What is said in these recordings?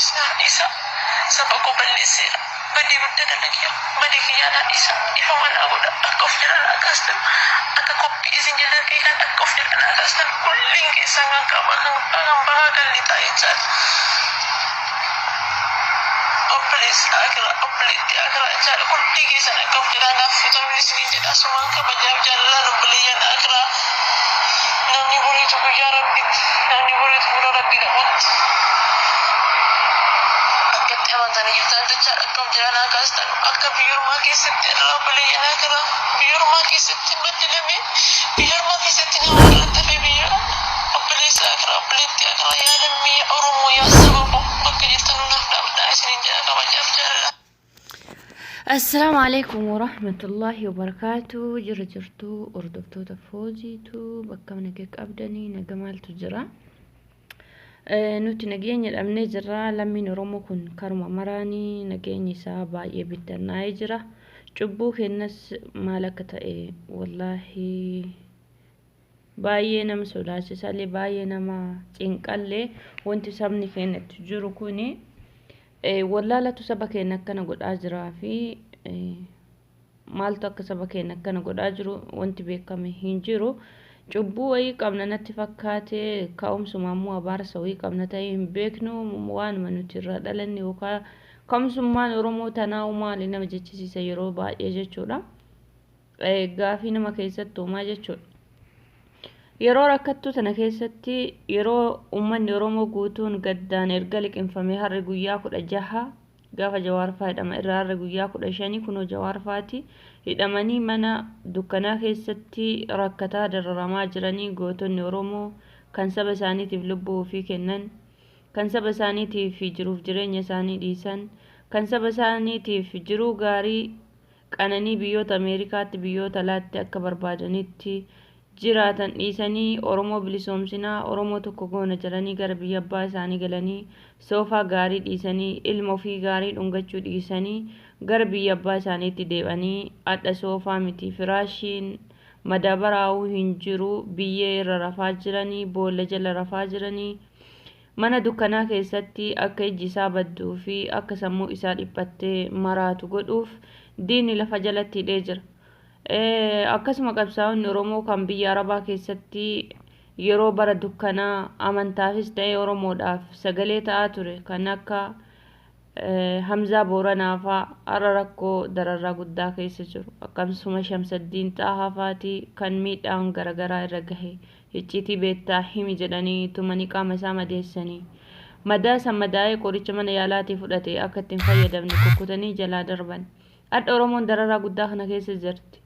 Sunis naaf dhiisaa. Saba koo balleesseera. Badii guddaa dalageera. Badii kiyyaa naa dhiisaa. Dhiifama naa godhaa. Akka of jala naa kaastan, akka koppii isin jala ka'e kan akka of jala naa kaastan kulliin keessan kan kaabaa, kan kibbaa, kan bahaa, kan lixaa jechaadha. Obboleessi aakiraa, obboleettii aakiraa jechaadha. Kullii keessan akka of jalaa naaf fuutan isiniin jedha. Asumaan kabajaaf jaalalaan obboleeyyan aakiraa. Namni boriitu guyyaa Rabbitti, namni boriitu fuula Rabbii dhaqutti. Akkatti amantanii jirtan jechaadha. Akka of jalaa naa kaastan akka biyya ormaa keessatti irraa obboleeyyan aakiraa biyya ormaa keessatti baddalamee biyya ormaa keessatti nama irratti hafee biyya obboleessa aakiraa obboleettii aakiraa yaa lammii yaa Oromoo yaa saba koo bakka jirtan naaf dhaabadhaa isiniin jedha kabajaaf jaalala. Assalaamu alaikum warahmatullahi wabarakaatu. Jira jirtu hordoftoota fooziitu bakka naga qabdanii naga maaltu jira. Nuti nageenya dhabnee jirra. Lammiin Oromoo kun karuma maraanii nageenyi isaa baay'ee bittannaa'ee jira. Cubbuu keenyas maal akka ta'e wallaahi baay'ee nama sodaachisallee baay'ee nama cinqallee wanti sabni keenya itti jiru kuni wallaalatu saba keenya akkana godhaa jiraa fi maaltu akka saba keenya akkana godhaa jiru wanti beekame hin jiru. Cubbuu wayii qabna natti fakkaate, ka'umsuma ammoo abaarsa wayii qabna ta'ee hin beeknu, waanuma nuti irraa dhalanne yookaan ka'umsummaan Oromoo tanaa'u maali nama jechisiisa yeroo baay'ee jechuudha. Gaafii nama keessatti uumaa jechuudha. Yeroo rakkattuu tana keessatti yeroo uummanni Oromoo guutuun gaddaan erga liqimfamee har'i guyyaa 16 gaafa Jawaar faa hidhama irraa har'a guyyaa 15 kunoo Jawaar faati hidhamanii mana dukkanaa keessatti rakkataa dararamaa jiranii gootonni Oromoo kan saba isaaniitiif lubbuu ofii kennan, kan saba isaaniitiif jiruuf jireenya isaanii dhiisan, kan saba isaaniitiif jiruu gaarii qananii biyyoota Ameerikaatti biyyoota alaatti akka barbaadanitti jiraatan dhiisanii Oromoo bilisoomsinaa, Oromoo tokko goona jedhanii gara biyya abbaa isaanii galanii soofaa gaarii dhiisanii ilma ofii gaarii dhungachuu dhiisanii gara biyya abbaa isaaniitti deebi'anii hadha soofaa miti firaashiin madaabaraa'uu hin jiru, biyyee irra rafaa jiranii, boolla jala rafaa jiranii, mana dukkanaa keessatti akka ijji isaa badduu fi akka sammuu isaa dhiphattee maraatu godhuuf diinni lafa jalatti hidhee jira. Akkasuma qabsaa'onni Oromoo kan biyya Arabaa keessatti yeroo bara dukkanaa amantaafis ta'ee Oromoodhaaf sagalee ta'aa ture kan akka Hamzaa Booranaa faa har'a rakkoo dararraa guddaa keessa jiru. Akkasuma Shamsaddiin Xaahaa faati kan miidhaan garaagaraa irra gahe icciitii beektaa himi jedhanii tumanii qaama isaa madeessanii. Madaa san madaa'ee qoricha mana yaalaatii fudhate akka itti hin fayyadamne kukkutanii jalaa darban. Hadha Oromoon dararaa guddaa kana keessa jirti.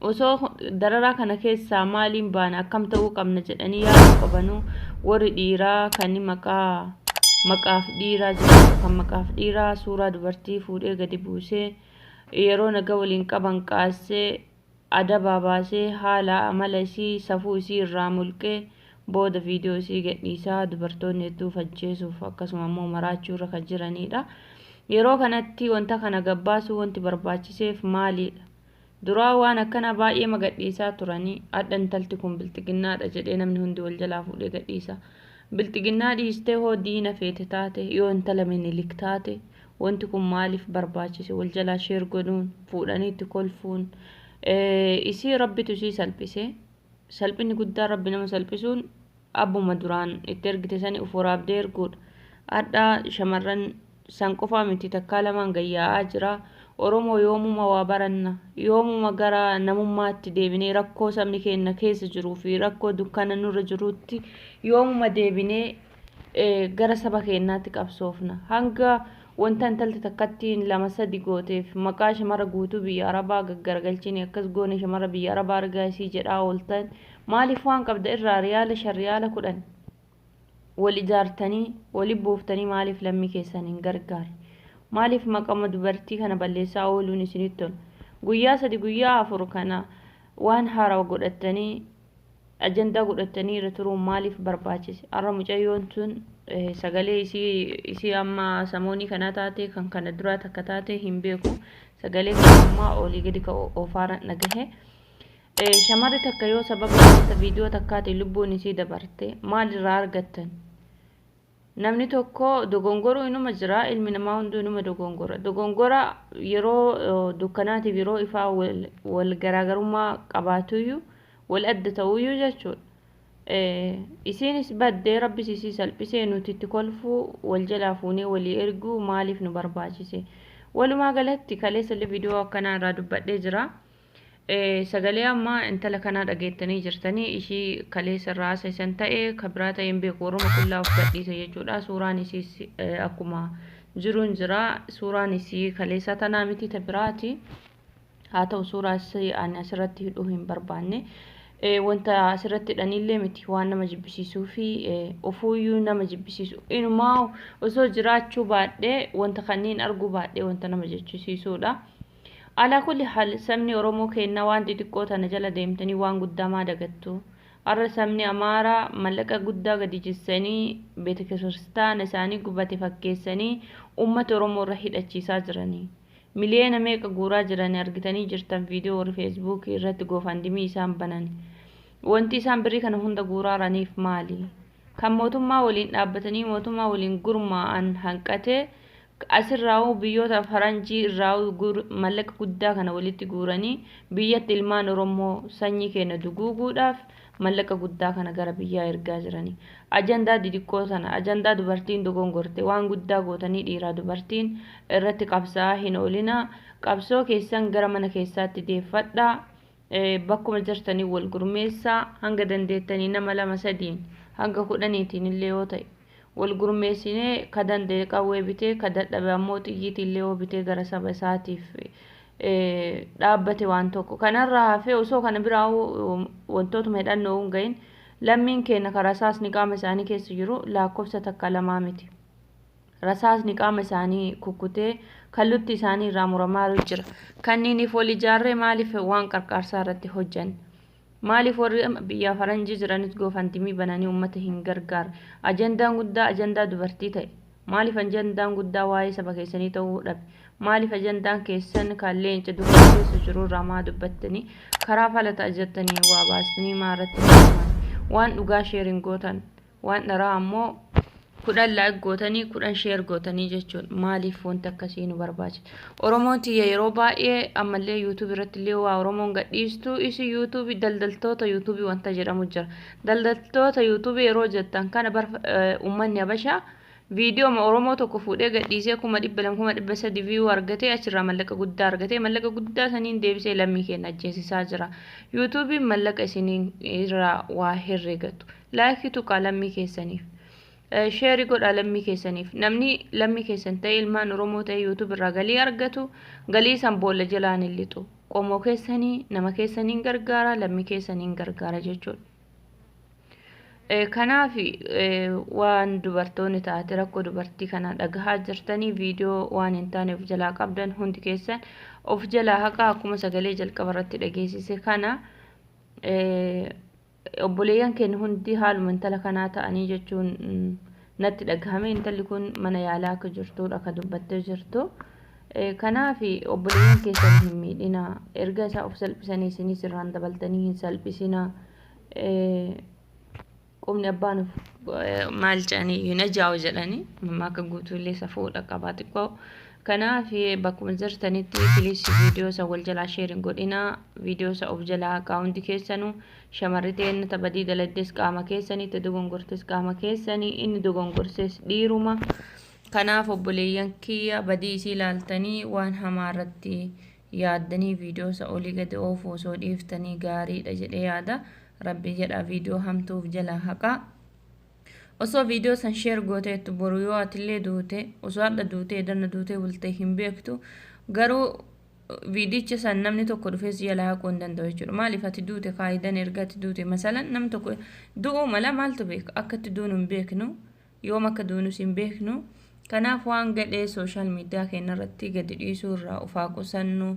Osoo dararaa kana keessaa maaliin baana, akkam ta'uu qabna jedhanii yaaduu qabanuu warri dhiiraa kan maqaa maqaaf dhiiraa jiraatu kan maqaaf dhiiraa suuraa dubartii fuudhee gadi buusee yeroo naga waliin qaban qaassee adabaa baasee haala amala isii safuu isii irraa mulqee booda viidiyoo isii gadhiisaa dubartoonni hedduu fajjeesuuf akkasuma immoo maraachuu irra kan jiranidha. Yeroo kanatti wanta kana gabbaasuu wanti barbaachiseef maalidha? Duraa waan akkanaa baay'ee magadhiisaa turanii hadha intalti kun bilxiginnaadha jedhee namni hundi wal jalaa fuudhee gadhiisa. Bilxiginnaa dhiistee hoo diina feete taate yoo intala Minilik taate wanti kun maaliif barbaachise wal jalaa sheer godhuun fuudhanii itti kolfuun isii Rabbitu isii salphise. Salphinni guddaan Rabbi nama salphisuun abbuma duraan itti ergite sani uf waraabdee erguudha. Hadha shamarran san qofaa miti takkaa lamaan gayyaa'aa jira. Oromoo yoomuma waa baranna, yoomuma gara namummaatti deebinee rakkoo sabni keenya keessa jiruu fi rakkoo dukkana nurra jiruutti yoomuma deebinee gara saba keenyaatti qabsoofna. Hanga wanta intalti takkattiin lama sadi gooteef maqaa shamara guutuu biyya Arabaa gaggaragalchine akkas goone shamara biyya Arabaa argaa isii jedhaa ooltan maaliif waan qabda irraa riyaala 5 riyaala 10 wal ijaartanii wali buuftanii maaliif lammii keessan hin gargaarre? Maaliif maqama dubartii kana balleessaa ooluun isinitti tola? Guyyaa 3 guyyaa 4 kana waan haarawa godhattanii ajandaa godhattanii irra turuun maaliif barbaachise? Har'a mucayyoon tun sagalee isii amma samoonii kanaa taate kan kana duraa takka taate hin beeku. Sagalee kan ammaa olii gadi ka oofaaran dhagahe. Shamarri takka yoo sababa wanta viidiyoo takkaatiin lubbuun isii dabarte maal irraa argattan? Namni tokko dogongoruu inuma jira, ilmi namaa hunduu inuma dogongora. Dogongora yeroo dukkanaatiif yeroo ifaa wal garaagarummaa qabaatuyyuu, wal adda ta'uyyuu jechuudha. Isiinis baddee, rabbis isii salphisee, nuti itti kolfuu, wal jalaa fuunee walii erguu maaliif nu barbaachise? Walumaa galatti kaleessa illee viidiyoo akkanaa irraa dubbadhee jira. Sagalee amma intala kanaa dhageettanii jirtanii, ishii kaleessa irraa haasaisan ta'e ka biraa ta'e hin beeku, warruma qullaa of gadhiise jechuudha. Suuraan isiis akkuma jiruun jira. Suuraan isii kaleessa tanaa miti, ta biraati. Haa ta'u, suuraa isii ani asirratti hidhuu hin barbaanne. Wanta asirratti hidhanillee miti, waan nama jibbisiisuu fi ofuuyyuu nama jibbisiisu. Inumaa osoo jiraachuu baadhee, wanta kanneen arguu baadhee, wanta nama jechisiisuudha. Alaa kulli haal, sabni Oromoo kennaa waan xixiqqoo tana jala deemtanii waan guddaa maa dagattu? Har'a sabni Amaaraa mallaqa guddaa gadi jissanii, beeta kiristaana isaanii gubate fakkeessanii uummata Oromoo irra hidhachiisaa jiranii. Miliyoona meeqa guuraa jiranii argitanii jirtan, viidiyoo warri Feesbuukii irratti GoFundMe isaan banan. Wanti isaan birrii kana hunda guuraaraniif maali? Kan mootummaa waliin dhaabbatanii mootummaa waliin gurmaa'an hanqatee, asirraa'uu biyyoota faranjii irraa mallaqa guddaa kana walitti guuranii biyyatti ilmaan Oromoo sanyii keenya duguuguudhaaf mallaqa guddaa kana gara biyyaa ergaa jiranii. Ajandaa didiqqoo sana, ajandaa dubartiin dogongorte waan guddaa gootanii dhiiraa dubartiin irratti qabsaa'aa hin oolina. Qabsoo keessan gara mana keessaatti deeffadhaa. Bakkuma jirtanii wal gurmeessaa, hanga dandeettanii nama lama sadiin hanga 10tiin illee yoo ta'e wal gurmeessinee, ka danda'e qawwee bitee, ka dadhabe ammoo xiyyiitii illee yoo bitee gara saba isaatiif dhaabbate waan tokko. Kanarraa hafee osoo kana biraa wantootuma hidhannoo hin gahin, lammiin keenya kan rasaasni qaama isaanii keessa jiru lakkoofsa takka lamaa miti. Rasaasni qaama isaanii kukkutee kallutti isaanii irraa muramaa jira. Kanniiniif wal ijaarree maaliif waan qarqaarsaa irratti hojjanne? Maaliif warri biyya faranjii jiranis GoFundMe bananii uummata hin gargaarre? Ajandaan guddaa ajandaa dubartii ta'e. Maaliif ajandaan guddaa waa'ee saba keessanii ta'uu dhabe? Maaliif ajandaan keessan kan leenca dura keessa jiru irraa maa dubbattanii, karaa falata jettanii waa baastanii maa irratti hirmaatan? Waan dhugaa share hin gootan, waan dharaa ammoo 10 like gootanii, 10 share gootanii jechuudha. Maaliif wanti akkasii nu barbaachisa? Oromoon tiyya yeroo baay'ee ammallee YouTube irratti illee waa Oromoon gadhiistu isi YouTube, daldaltoota YouTube wanta jedhamu jira. Daldaltoota YouTube yeroo jettan kana bar uummanni Habashaa viidiyoo Oromoo tokko fuudhee gadhiisee 200,000, 300,000 view argatee, achirraa mallaqa guddaa argatee, mallaqa guddaa saniin deebisee lammii keenya ajjeesisaa jira. YouTubeiin mallaqa isiniin irraa waa herregatu. Like tuqaa lammii keessaniif. Share godhaa lammii keessaniif. Namni lammii keessan ta'e, ilmaan Oromoo ta'e, YouTube irraa galii argatu, galii san boolla jalaan hin lixu. Qomoo keessanii, nama keessaniin gargaara, lammii keessaniin gargaara jechuudha. Kanaaf waan dubartoonni taate, rakkoo dubartii kana dhagahaa jirtanii, viidiyoo waan hin taane of jalaa qabdan hundi keessan of jalaa haqaa. Akkuma sagalee jalqaba irratti dhageessise kana, obboleeyyan keenya hundi haaluma intala kanaa ta'anii jechuun natti dhagahame. Intalli kun mana yaalaa akka jirtudha akka dubbattee jirtu. Kanaaf obboleeyyan keessan hin miidhina. Erga isaa of salphisanii isinis irraan dabaltanii hin salphisina. Qubni abbaan maal jedhanii hin ajaa'u jedhanii akka guutuullee safuudha qabaa xiqqoo. Kanaaf bakkuma jirtanitti please, viidiyoo isa wal jalaa share hin godhinaa. Viidiyoo isa of jalaa haqaa hundi keessanuu. Shamarri ta'een tabadii daladdees qaama keessanii, itti dogongortes qaama keessanii, inni dogongorses dhiiruma. Kanaaf obboleeyyan kiyya, badii isii ilaaltanii waan hamaa irratti yaaddanii viidiyoo isa olii gadi oofu osoo dhiiftanii gaariidha jedhee yaada. Rabbi jedha, viidiyoo hamtuuf jalaa haqaa. Osoo viidiyoo san share gooteettu, boru yoo atillee duute, osoo hadha duutee danna duutee bultee hin beektu, garuu viidicha san namni tokko dhufee si jalaa haquu hin danda'u jechuudha. Maaliif ati duute kaayidan erga ati duute, masalan namni tokko du'uu mala, maaltu beeka? Akka itti duunu hin beeknu, yoom akka duunus hin beeknu. Kanaaf waan gadhee social media keenya irratti gadi dhiisuu irraa ufaa qusannu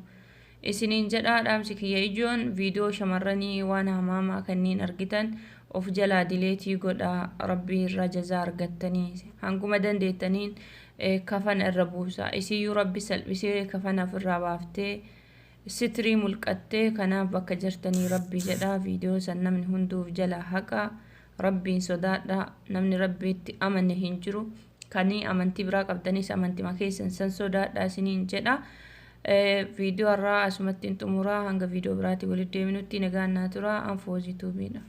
isiniin jedhaa. Dhaamsi kiyya ijoon, viidiyoo shamarranii waan hamaamaa kanneen argitan of jalaa delete godhaa. Rabbii irraa jazaa argattanii hanguma dandeettaniin kafana irra buusa. Isiyyuu Rabbi salphisee kafana ofirraa baaftee sitrii mulqattee. Kanaaf bakka jirtanii Rabbi jedhaa, viidiyoo san namni hunduuf jalaa haqa. Rabbiin sodaadhaa. Namni Rabbiitti amane hin jiru. Kanii amantii biraa qabdanis amantima keessan san sodaadhaa isiniin jedha. Viidiyoo har'aa asumatti hin xumuraa. Hanga viidiyoo biraatii walitti deebinutti nagaan naa turaa. Anfoozii tuubiidha.